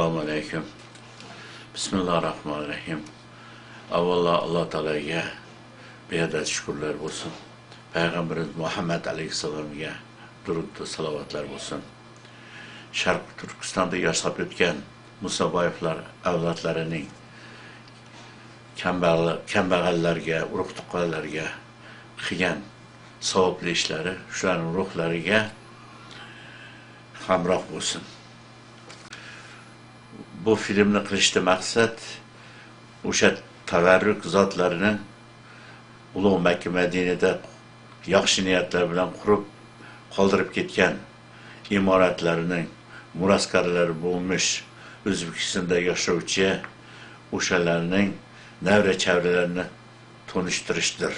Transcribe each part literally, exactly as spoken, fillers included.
ئەسسالامۇ ئەلەيكۇم. بىسمىللاھىررەھمانىررەھىم. ئاۋۋاللا ئاللا تائالاگە بىئادەت شۈكۈرلەر بولسۇن. پەيغەمبىرىمىز مۇھەممەد ئەلەيھىسسالامغا دۇرۇد، سالاۋاتلار بولسۇن. شەرقىي تۈركىستاندا ياشاپ ئۆتكەن مۇسابايېۋلار ئەۋلادلىرىنىڭ كەمبەغەل-، كەمبەغەللەرگە، ئۇرۇق-تۇغقانلارغا قىلغان ساۋابلىق ئىشلىرى شۇلارنىڭ روھلىرىغا ھەمراھ بولسۇن. بۇ فىلىمنى قىلىشتا مەقسەت، ئوشۇ تەۋەررۈك زاتلارنىڭ ئۇلۇغ مەككە مەدىنىدە ياخشى نىيەتلەر بىلەن قۇرۇپ قالدۇرۇپ كەتكەن ئىمارەتلەرنىڭ مۇراسكارلىرى بولمۇش ئۆزبېكىستاندا ياشاۋچى ئوشۇلارنىڭ نەۋرە-چەۋرىلىرىنى تونۇشتۇرۇشتۇر.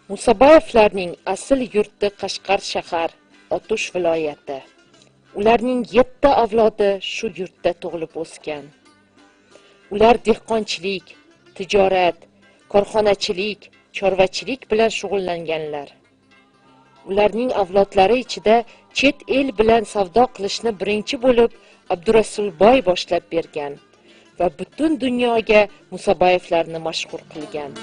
مۇسابايېۋلارنىڭ ئەسلى يۇرتى قەشقەر شەھەر، ئاتۇش ۋىلايىتى. ئۇلارنىڭ يەتتە ئەۋلادى شۇ يۇرتتا تۇغۇلۇپ ئۆسكەن. ئۇلار دېھقانچىلىق، تىجارەت، كارخانىچىلىق، چارۋىچىلىق بىلەن شۇغۇللانغانلار. ئۇلارنىڭ ئەۋلادلىرى ئىچىدە چەت ئەل بىلەن سەۋدا قىلىشنى بىرىنچى بولۇپ ئابدۇرەسۇل باي باشلاپ بەرگەن ۋە پۈتۈن دۇنياغا مۇسابايېۋلارنى مەشھۇر قىلغان.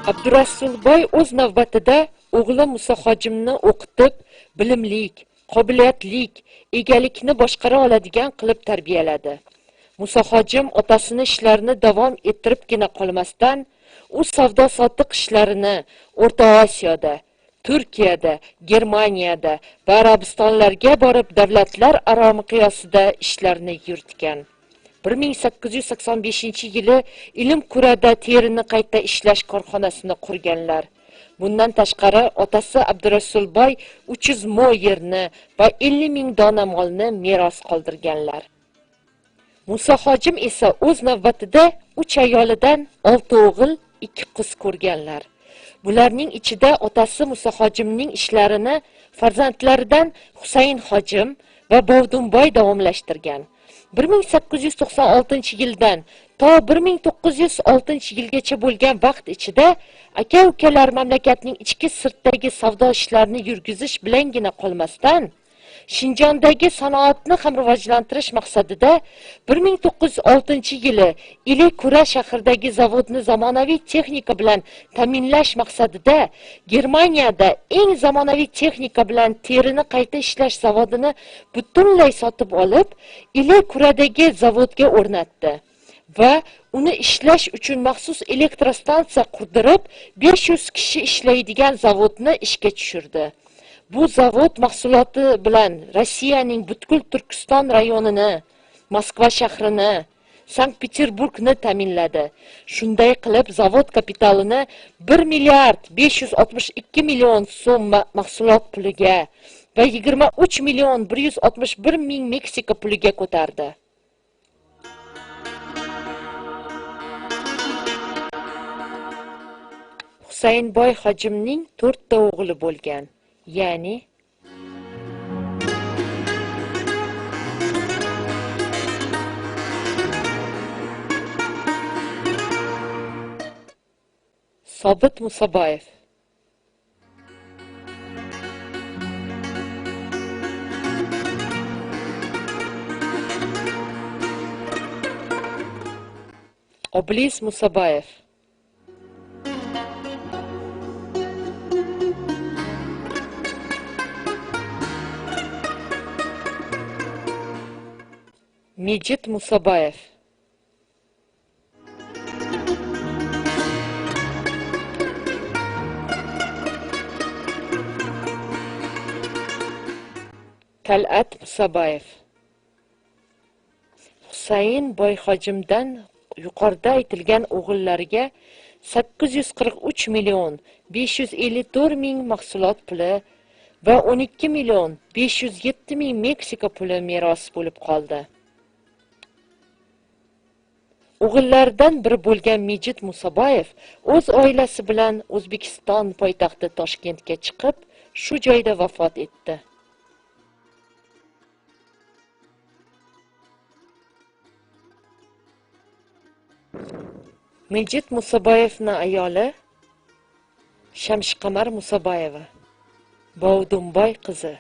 ئابدۇرەسۇل باي ئۆز نۆۋىتىدە ئوغلى مۇسا ھاجىمنى ئوقۇتۇپ، بىلىملىك، قابىلىيەتلىك، ئىگىلىكنى باشقۇرالىدىغان قىلىپ تەربىيەلىدى. مۇسا ھاجىم ئاتىسىنىڭ ئىشلىرىنى داۋام ئەتتۈرۈپلا قالماستىن، ئۇ سەۋدا-ساتىق ئىشلىرىنى ئورتا ئاسىيادا، تۈركىيەدە، گېرمانىيەدە ۋە ئەرەبىستانلارغا بېرىپ، دۆلەتلەر ئارا مىقياسىدا ئىشلارنى يۈرۈتكەن. بىر مىڭ سەككىز يۈز سەكسەن بەشىنچى يىلى ئىلىم كۈرەدە تېرىنى قايتا ئىشلەش كارخانىسىنى قۇرغانلار. بۇندىن تاشقىرى، ئاتىسى ئابدۇرەسۇل باي ئۈچ يۈز مو يەرنى ۋە ئەللىك مىڭ دانە مالنى مىراس قالدۇرغانلار. مۇسا ھاجىم ئىسا ئۆز نۆۋىتىدە ئۈچ ئايالىدىن ئالتە ئوغۇل، ئىككى قىز كۆرگەنلەر. بۇلارنىڭ ئىچىدە ئاتىسى مۇسا ھاجىمنىڭ ئىشلىرىنى پەرزەنتلىرىدىن ھۈسەيىن ھاجىم ۋە باۋدۇن باي داۋاملاشتۇرغان. بىر مىڭ سەككىز يۈز توقسان ئالتىنچى يىلدىن تا بىر مىڭ توققۇز يۈز ئالتىنچى يىلغىچە بولغان ۋاقىت ئىچىدە ئاكا-ئۇكىلار مەملىكەتنىڭ ئىچكى سىرتتىكى سەۋدا ئىشلىرىنى يۈرگۈزۈش بىلەنگىنە قالماستىن، شىنجاڭدىكى سانائەتنى ھەم راۋاجلاندۇرۇش مەقسىتىدە بىر مىڭ توققۇز يۈز ئالتىنچى يىلى ئىلى كۈرە شەھىرىدىكى زاۋۇتنى زامانىۋى تېخنىكا بىلەن تەمىنلەش مەقسىتىدە گېرمانىيەدە ئەڭ زامانىۋى تېخنىكا بىلەن تېرىنى قايتا ئىشلەش زاۋۇتىنى پۈتۈنلەي ساتىپ ئېلىپ، ئىلى كۈرەدىكى زاۋۇتقا ئورناتتى ۋە ئۇنى ئىشلەش ئۈچۈن مەخسۇس ئېلېكتروستانسىيە قۇردۇرۇپ، بەش يۈز كىشى ئىشلەيدىغان زاۋۇتنى ئىشقا چۈشۈردى. بۇ زاۋۇت مەھسۇلاتى بىلەن روسىيەنىڭ پۈتكۈل تۈركىستان رايونىنى، موسكۋا شەھىرىنى، سانكت پېتېربۇرگنى تەمىنلىدى. شۇنداق قىلىپ، زاۋۇت كاپىتالىنى بىر مىليارد بەش يۈز ئاتمىش ئىككى مىليون سوم مە-، مەھسۇلات پۇلىغا ۋە يىگىرمە ئۈچ مىليون بىر يۈز ئاتمىش بىر مىڭ مېكسىكا پۇلىغا كۆتەردى. ھۈسەيىن باي ھاجىمنىڭ تۆتتە ئوغلى بولغان، يەنى سابىت مۇسابايېف، ئابلىز مۇسابايېف، مىجىت مۇسابايېف. تەلئەت مۇسابايېف. ھۈسەيىن باي ھاجىمدىن يۇقىرىدا ئېيتىلگەن ئوغۇللارغا سەككىز يۈز قىرىق ئۈچ مىليون بەش يۈز ئەللىك تۆت مىڭ مەھسۇلات پۇلى ۋە ئون ئىككى مىليون بەش يۈز يەتتە مىڭ مېكسىكا پۇلى مىراس بولۇپ قالدى. ئوغۇللاردىن بىرى بولغان مىجىت مۇسابايېف ئۆز ئائىلىسى بىلەن ئۆزبېكىستان پايتەختى تاشكەنتكە چىقىپ، شۇ جايدا ۋاپات ئەتتى. مىجىت مۇسابايېۋنىڭ ئايالى شەمشىقەمەر مۇسابايېۋا، باۋدۇمباي قىزى.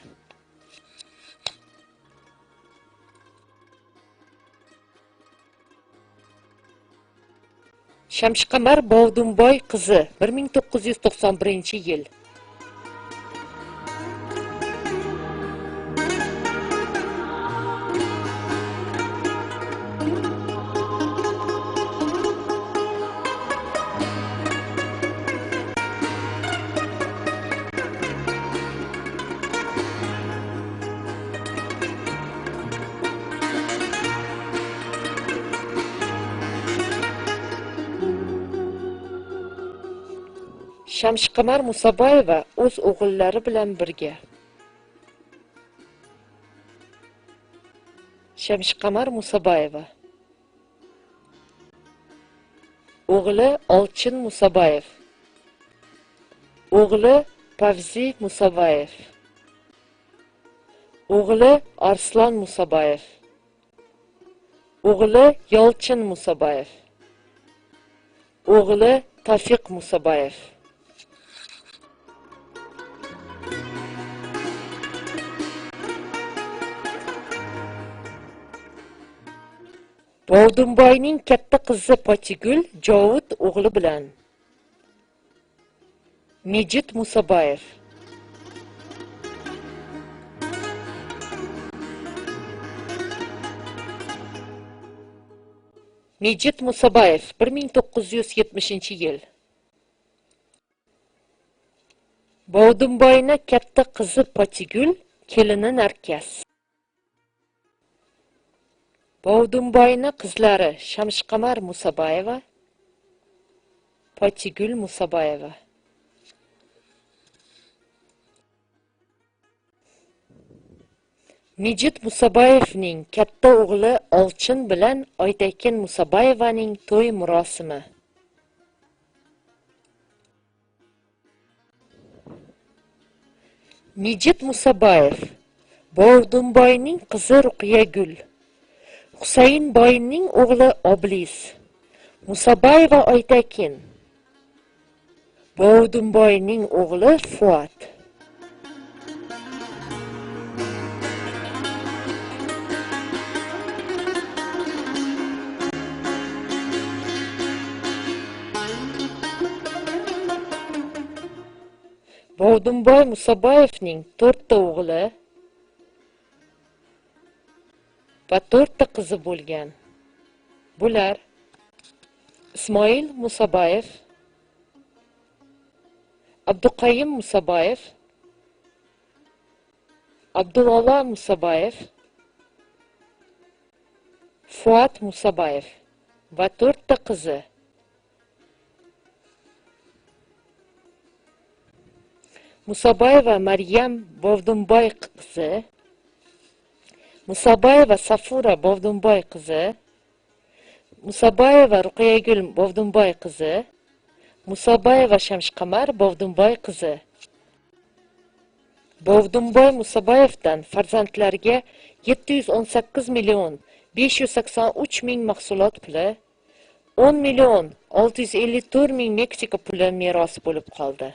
شەمشىقەمەر باۋدۇمباي قىزى، بىر مىڭ توققۇز يۈز توقسان بىرىنچى يىل. شەمشىقەمەر مۇسابايېۋا ئۆز ئوغۇللىرى بىلەن بىرگە. شەمشىقەمەر مۇسابايېۋا. ئوغلى ئالچىن مۇسابايېۋ. ئوغلى پەۋزى مۇسابايېۋ. ئوغلى ئارسلان مۇسابايېۋ. ئوغلى يالچىن مۇسابايېۋ. ئوغلى تەۋپىق مۇسابايېۋ. باۋدۇمباينىڭ كاتتا قىزى پاتىگۈل جاۋۇت ئوغلى بىلەن. مىجىت مۇسابايېۋ. مىجىت مۇسابايېۋ، بىر مىڭ توققۇز يۈز يەتمىشىنچى يىل. باۋدۇمباينىڭ كاتتا قىزى پاتىگۈل، كېلىنى نەركەس. باۋدۇمباينىڭ قىزلىرى شەمشىقەمەر مۇسابايېۋا، پاتىگۈل مۇسابايېۋا. مىجىت مۇسابايېۋنىڭ كاتتا ئوغلى ئالچىن بىلەن ئايتەكىن مۇسابايېۋانىڭ توي مۇراسىمى. مىجىت مۇسابايېۋ، باۋدۇمباينىڭ قىزى رۇقىيەگۈل، خۇسەيىن باينىڭ ئوغلى ئابلىز، مۇسابايېۋا ئايتەكىن، باۋدۇمباينىڭ ئوغلى فۇئاد. باۋدۇمباي مۇسابايېۋنىڭ تۆتتە ئوغلى ۋە تۆتتە قىزى بولغان. بۇلار ئىسمائىل مۇسابايېۋ، ئابدۇقايۇم مۇسابايېۋ، ئابدۇلئاللا مۇسابايېۋ، فۇئاد مۇسابايېۋ ۋە تۆتتە قىزى. مۇسابايېۋا مەريەم باۋدۇمباي قىزى، مۇسابايېۋا سافۇرا باۋدۇمباي قىزى، مۇسابايېۋا رۇقىيەگۈل باۋدۇمباي قىزى، مۇسابايېۋا شەمشىقەمەر باۋدۇمباي قىزى. باۋدۇمباي مۇسابايېۋدىن پەرزەنتلەرگە يەتتە يۈز ئون سەككىز مىليون بەش يۈز سەكسەن ئۈچ مىڭ مەھسۇلات پۇلى، ئون مىليون ئالتە يۈز ئەللىك تۆت مىڭ مېكسىكا پۇلى مىراس بولۇپ قالدى.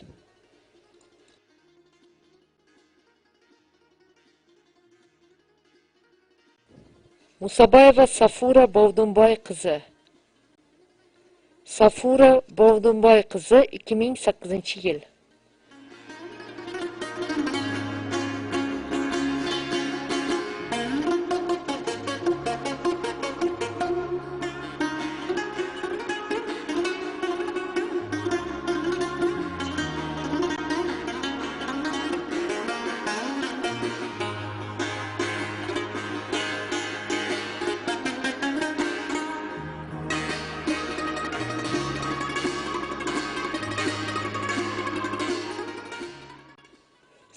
مۇسابايېۋا سافۇرا باۋدۇمباي قىزى. سافۇرا باۋدۇمباي قىزى، ئىككى مىڭ سەككىزىنچى يىل.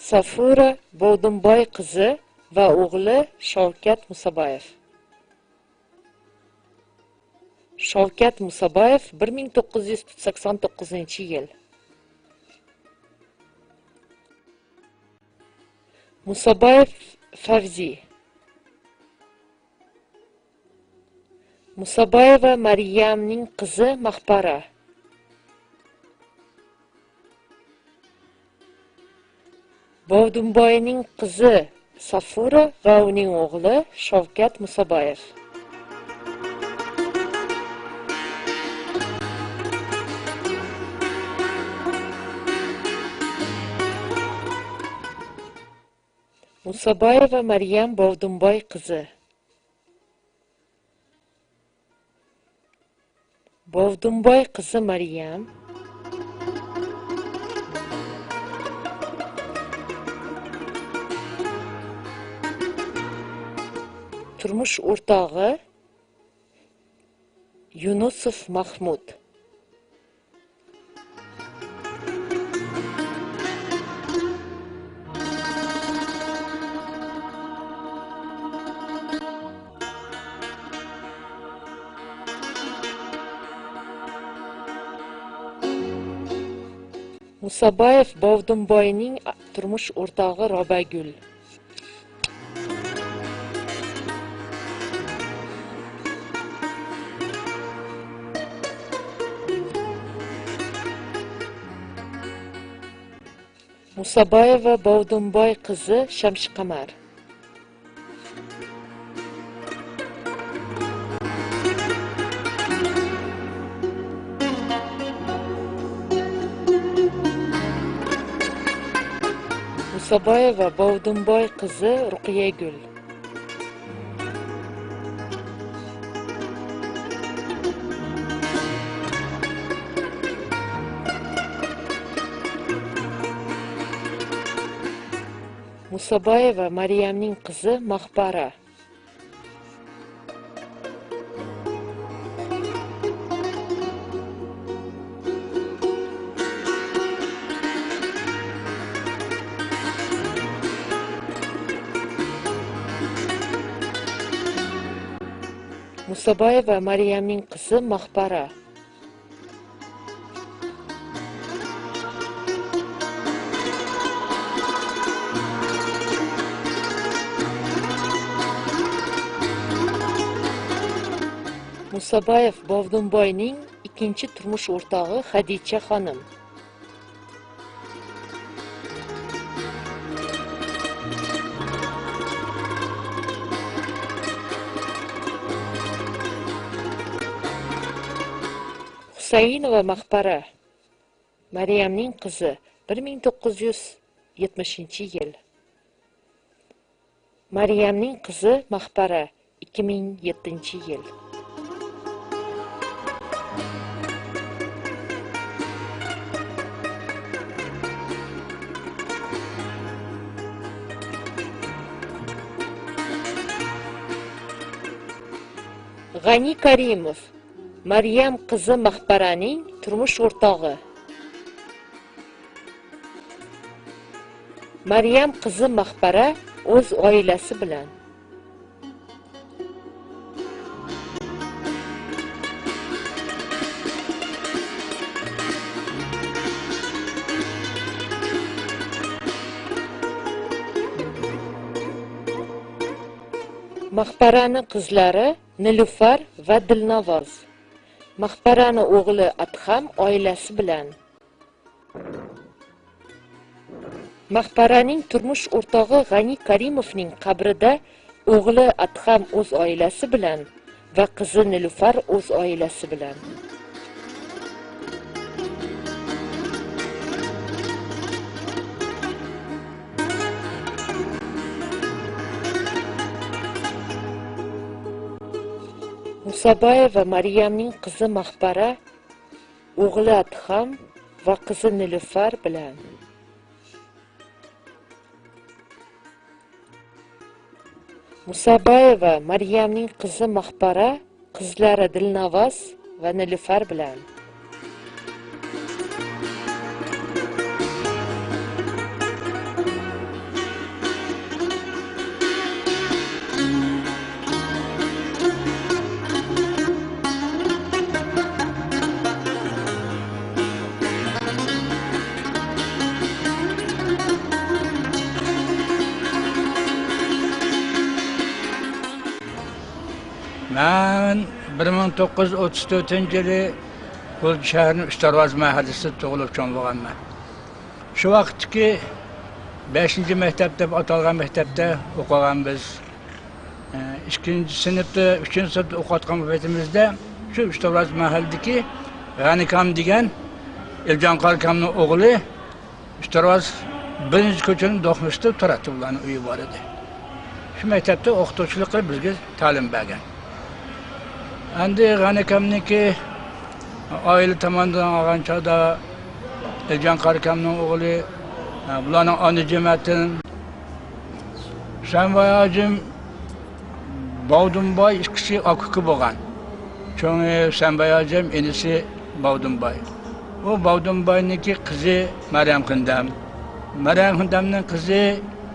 سافۇرا باۋدۇمباي قىزى ۋە ئوغلى شاۋكەت مۇسابايېۋ. شاۋكەت مۇسابايېۋ، بىر مىڭ توققۇز يۈز سەكسەن توققۇزىنچى يىل. مۇسابايېۋ فەۋزى. مۇسابايېۋا مەريەمنىڭ قىزى ماخپارا. بوۋدۇمباينىڭ قىزى سافۇرا ۋە ئۇنىڭ ئوغلى شەۋكەت مۇسابايېۋ. مۇسابايېۋا مەريەم بوۋدۇمباي قىزى. بوۋدۇمباي قىزى مەريەم. تۇرمۇش ئورتاغى يۇنۇسوف مەخمۇت. مۇسابايېف بوۋدۇمباينىڭ تۇرمۇش ئورتاغى رابەگۈل. مۇسابايېۋا بوۋدۇمباي قىزى شەمشىقەمەر. مۇسابايېۋا بوۋدۇمباي قىزى رۇقىيەگۈل. مۇسابايېۋا مەريەمنىڭ قىزى ماخپارا. مۇسابايېۋا مەريەمنىڭ قىزى ماخپارا. مۇسابايېف بوۋدۇمباينىڭ ئىككىنچى تۇرمۇش ئورتاغى خەدىچە خانىم. ھۈسەيىنوۋا ماخپارا. مەريەمنىڭ قىزى، بىر مىڭ توققۇز يۈز يەتمىشىنچى يىل. مەريەمنىڭ قىزى ماخپارا، ئىككى مىڭ يەتتىنچى يىل. غەنى كەرىموف، مەريەم قىزى ماخپارانىڭ تۇرمۇش ئورتاغى. مەريەم قىزى ماخپارا ئۆز ئائىلىسى بىلەن. ماخپارانىڭ قىزلىرى نىلۇفار ۋە دىلناۋاز. ماخپارانىڭ ئوغلى ئادھام ئائىلىسى بىلەن. ماخپارانىڭ تۇرمۇش ئورتاغى غەنى كەرىموفنىڭ قەبرىدە ئوغلى ئادھام ئۆز ئائىلىسى بىلەن ۋە قىزى نىلۇفار ئۆز ئائىلىسى بىلەن. مۇسابايېۋا مەريەمنىڭ قىزى ماخپارا، ئوغلى ئادھام ۋە قىزى نىلۇفار بىلەن. مۇسابايېۋا مەريەمنىڭ قىزى ماخپارا، قىزلىرى دىلناۋاز ۋە نىلۇفار بىلەن. مەن بىر مىڭ توققۇز يۈز ئوتتۇز تۆتىنچى يىلى غۇلجا شەھىرىنىڭ ئۈچ دەرۋازا مەھەللىسىدە تۇغۇلۇپ چوڭ بولغانمەن. شۇ ۋاقىتتىكى بەشىنچى مەكتەپ دەپ ئاتالغان مەكتەپتە ئوقۇغان بىز. ئىككىنچى سىنىپتا، ئۈچىنچى سىنىپتا ئوقۇۋاتقان پېتىمىزدە شۇ ئۈچ دەرۋازا مەھەللىدىكى غەنىكام دېگەن ئېلىجان قاراكامنىڭ ئوغلى ئۈچ دەرۋازا بىرىنچى كوچىنىڭ دوقمىسىدا تۇراتتى، ئۇلارنىڭ ئۆيى بار ئىدى. شۇ مەكتەپتە ئوقۇتقۇچىلىق قىلىپ بىزگە تەلىم بەرگەن. ئەمدى غەنىكامنىڭكى ئائىلە تامامىدىن ئالغان چاغدا ئېلىجان قاراكامنىڭ ئوغلى، بۇلارنىڭ ئانا جەمەتىدىن ھۈسەنباي ھاجىم، باۋدۇنباي ئىككىسى ئاكا-ئۇكا بولغان. چوڭى ھۈسەنباي ھاجىم، ئىنىسى باۋدۇنباي. ئۇ باۋدۇنباينىڭكى قىزى مەريەم خېنىم. مەريەم خېنىمنىڭ قىزى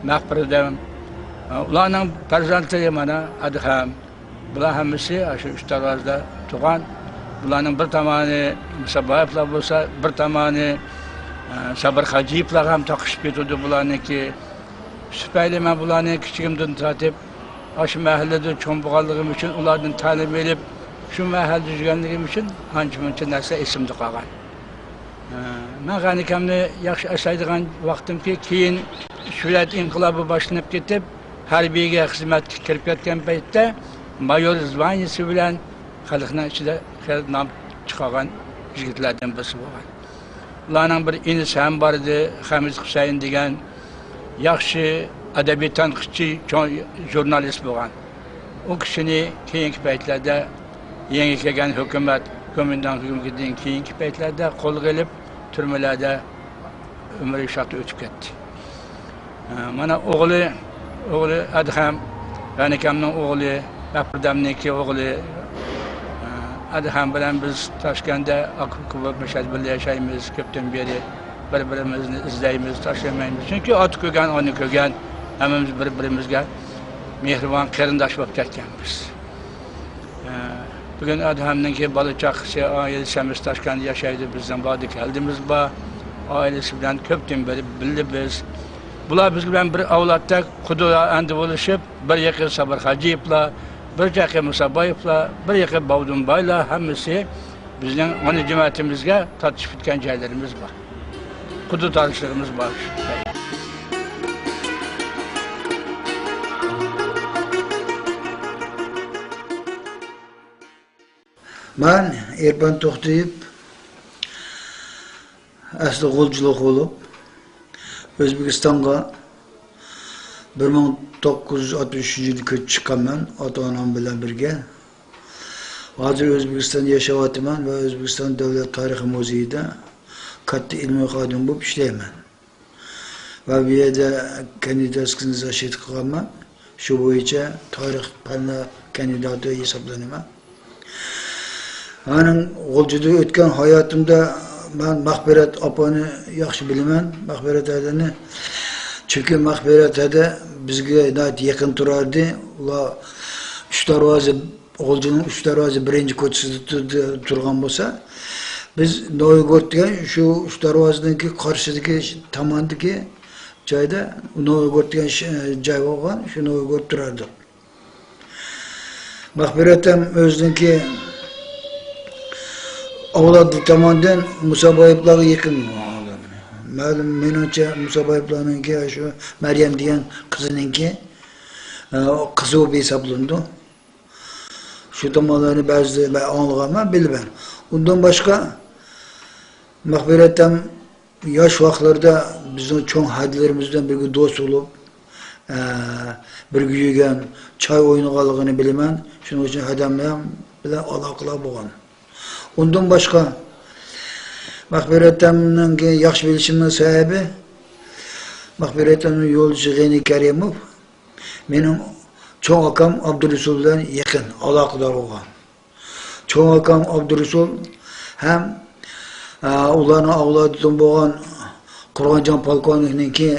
مەغپىرەت. ئۇلارنىڭ پەرزەنتلىرى مانا ئادھام. بۇلار ھەممىسى ئاشۇ ئۈچ دەرۋازىدا تۇغان. بۇلارنىڭ بىر تامانى مۇسابايېۋلار بولسا، بىر تامانى، ئە، سابىر خاجىيېۋلارغا ھەم تاقىشىپ كېتىدۇ بۇلارنىڭكى. شۇ تۈپەيلى مەن بۇلارنى كىچىكىمدىن تارتىپ، ئاشۇ مەھەللىدە چوڭ بولغانلىقىم ئۈچۈن، ئۇلاردىن تەلىم ئېلىپ، شۇ مەھەللىدە يۈرگەنلىكىم ئۈچۈن ئانچە-مۇنچە نەرسە ئېسىمدە قالغان. ئە، مەن غەنىكامنى ياخشى ئەسلەيدىغان ۋاقتىمكى، كېيىن شۆھرەت ئىنقىلابى باشلىنىپ كېتىپ، ھەربىيگە خىزمەتكە كىرىپ كەتكەن پەيتتە مايور زۋانىيىسى بىلەن خەلقنىڭ ئىچىدە خېلى نام چىقارغان يىگىتلەردىن بىرسى بولغان. ئۇلارنىڭ بىر ئىنىسى ھەم بار ئىدى، خەمىت خۇسەيىن دېگەن ياخشى ئەدەبىي تەنقىدچى، چوڭ ژۇرنالىست بولغان. ئۇ كىشىنى كېيىنكى پەيتلەردە يېڭى كەلگەن ھۆكۈمەت، گومىنداڭ ھۆكۈمىتىدىن كېيىنكى پەيتلەردە قولغا ئېلىپ، تۈرمىلەردە ئۆمرى شۇ ياقتا ئۆتۈپ كەتتى. ئە، مانا ئوغلى، ئوغلى ئادھام، غەنىكامنىڭ ئوغلى، مەغپىرەتنىڭكى ئوغلى، ئە، ئادھام بىلەن بىز تاشكەنتتە ئاكا-ئۇكا بولۇپ مەشەدە بىللە ياشايمىز. كۆپتىن بېرى بىر-بىرىمىزنى ئىزدەيمىز، تاشلىمايمىز. چۈنكى ئاتا كۆرگەن، ئانا كۆرگەن، ھەممىمىز بىر-بىرىمىزگە مېھرىبان قېرىنداش بولۇپ كەتكەنبىز. ئە، بۈگۈن ئادھامنىڭكى بالا-چاقىسى، ئائىلىسى ھەممىسى تاشكەنتتە ياشايدۇ. بىزنىڭ باردا كەلدىمىز بار. ئائىلىسى بىلەن كۆپتىن بېرى بىللە بىز. بۇلار بىز بىلەن بىر ئەۋلادتەك قۇدا ئەندى بولۇشۇپ، بىر يېقى سابىر خاجىيېۋلار، بىر يېقى مۇسابايېۋلار، بىر يېقى باۋدۇنبايلار، ھەممىسى بىزنىڭ ئانا جەمەتىمىزگە تارتىشىپ كەتكەن جايلىرىمىز بار. قۇدا تارتىشلىرىمىز بار. مەن ئېرپان توختىيېف، ئەسلى غۇلجىلىق بولۇپ، ئۆزبېكىستانغا بىر مىڭ توققۇز يۈز ئاتمىش ئۈچىنچى يىلى كۆچۈپ چىققانمەن ئاتا-ئانام بىلەن بىرگە. ھازىر ئۆزبېكىستاندا ياشاۋاتىمەن ۋە ئۆزبېكىستان دۆلەت تارىخى مۇزېيىدا كاتتا ئىلمىي خادىم بولۇپ ئىشلەيمەن. ۋە بۇ يەردە كاندىداتسكىنى زاشىت قىلغانمەن. شۇ بويىچە تارىخ پەنلەر كاندىداتى ھېسابلىنىمەن. مېنىڭ غۇلجىدا ئۆتكەن ھاياتىمدا مەن مەغپىرەت ئاپىنى ياخشى بىلىمەن. مەغپىرەت ھەدىنى، چۈنكى مەغپىرەت ھەدە بىزگە ناھايىتى يېقىن تۇراتتى. ئۇلار ئۈچ دەرۋازا، غۇلجىنىڭ ئۈچ دەرۋازا بىرىنچى كوچىسىدا تۇ-، تۇرغان بولسا، بىز نوۋىگورود دېگەن شۇ ئۈچ دەرۋازىنىڭكى قارشىسىدىكى تاماندىكى جايدا، نوۋىگورود دېگەن ش-، جاي بولغان، شۇ نوۋىگورودتا تۇراتتۇق. مەغپىرەت ھەم ئۆزىنىڭكى ئەۋلادى تاماندىن مۇسابايېۋلارغا يېقىن. مەلۇم، مېنىڭچە، مۇسابايېۋلارنىڭكى شۇ مەريەم دېگەن قىزىنىڭكى، ئە، قىزى بولۇپ ھېسابلىنىدۇ. شۇ تامانلارنى بەزىدە مەن ئاڭلىغانمەن، بىلىمەن. ئۇندىن باشقا، مەغپىرەت ھەم ياش ۋاقىتلىرىدا بىزنىڭ چوڭ ھەدىلىرىمىز بىلەن بىرگە دوست بولۇپ، ئە، بىرگە يۈرگەن، چاي ئوينىغانلىقىنى بىلىمەن. شۇنىڭ ئۈچۈن ھەدەم بىلەن، بىلەن ئالاقىلار بولغان. ئۇندىن باشقا، مەغپىرەت ھەدەمنىڭكى ياخشى بىلىشىمنىڭ سەۋەبى، مەغپىرەت ھەدەمنىڭ يولدىشى غېنى كەرىموف مېنىڭ چوڭ ئاكام ئابدۇرۇسۇل بىلەن يېقىن ئالاقىدار بولغان. چوڭ ئاكام ئابدۇرۇسۇل ھەم، ئە، ئۇلارنىڭ ئەۋلادىدىن بولغان قۇرغانجان پولكوۋنىكنىڭكى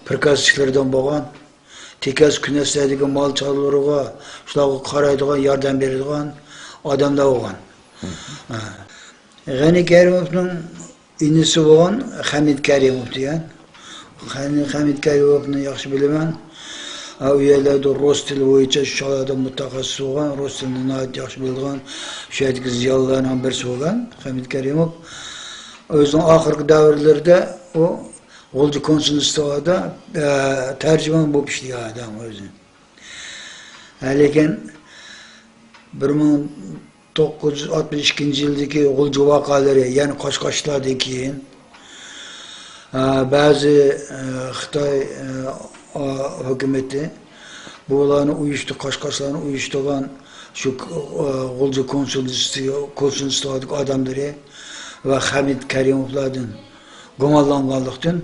پىرىكازچىلىرىدىن بولغان، تېكەس كۈنەسلەردىكى مال چارۋىلىرىغا، شۇلارغا قارايدىغان، ياردەم بېرىدىغان ئادەملەر بولغان. ئە، غېنى كەرىموفنىڭ ئىنىسى بولغان خەمىت كەرىموف دېگەن. خەمىت، خەمىت كەرىموفنى ياخشى بىلىمەن. ھە، ئۇ يەرلەردە رۇس تىلى بويىچە شۇ چاغلاردا مۇتەخەسسىس بولغان، رۇس تىلىنى ناھايىتى ياخشى بىلىدىغان، شۇ يەردىكى زىيالىيلارنىڭ بىرسى بولغان خەمىت كەرىموف. ئۆزىنىڭ ئاخىرقى دەۋرلىرىدە ئۇ غۇلجا كونسۇلستىغىدا، ئە، تەرجىمان بولۇپ ئىشلىگەن ئادەم ئۆزى. ھە، لېكىن بىر مىڭ توققۇز يۈز ئاتمىش ئىككىنچى يىلدىكى غۇلجا ۋەقەلىرى، يەنى قاچقاچلاردىن كېيىن، ئە، بەزى، ئە، خىتاي، ئە، ئا، ھۆكۈمىتى بۇلارنى ئۇيۇشتۇ-، قاچقاچلارنى ئۇيۇشتۇرغان شۇ، ئە، غۇلجا كونسۇلستى-، كونسۇلستىغىدىكى ئادەملىرى ۋە خەمىت كەرىموفلاردىن گۇمانلانغانلىقتىن،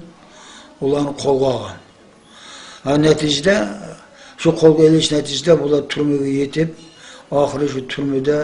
ئۇلارنى قولغا ئالغان. ھە، نەتىجىدە، شۇ قولغا ئېلىش نەتىجىسىدە بۇلار تۈرمىگە يېتىپ، ئاخىرى شۇ تۈرمىدە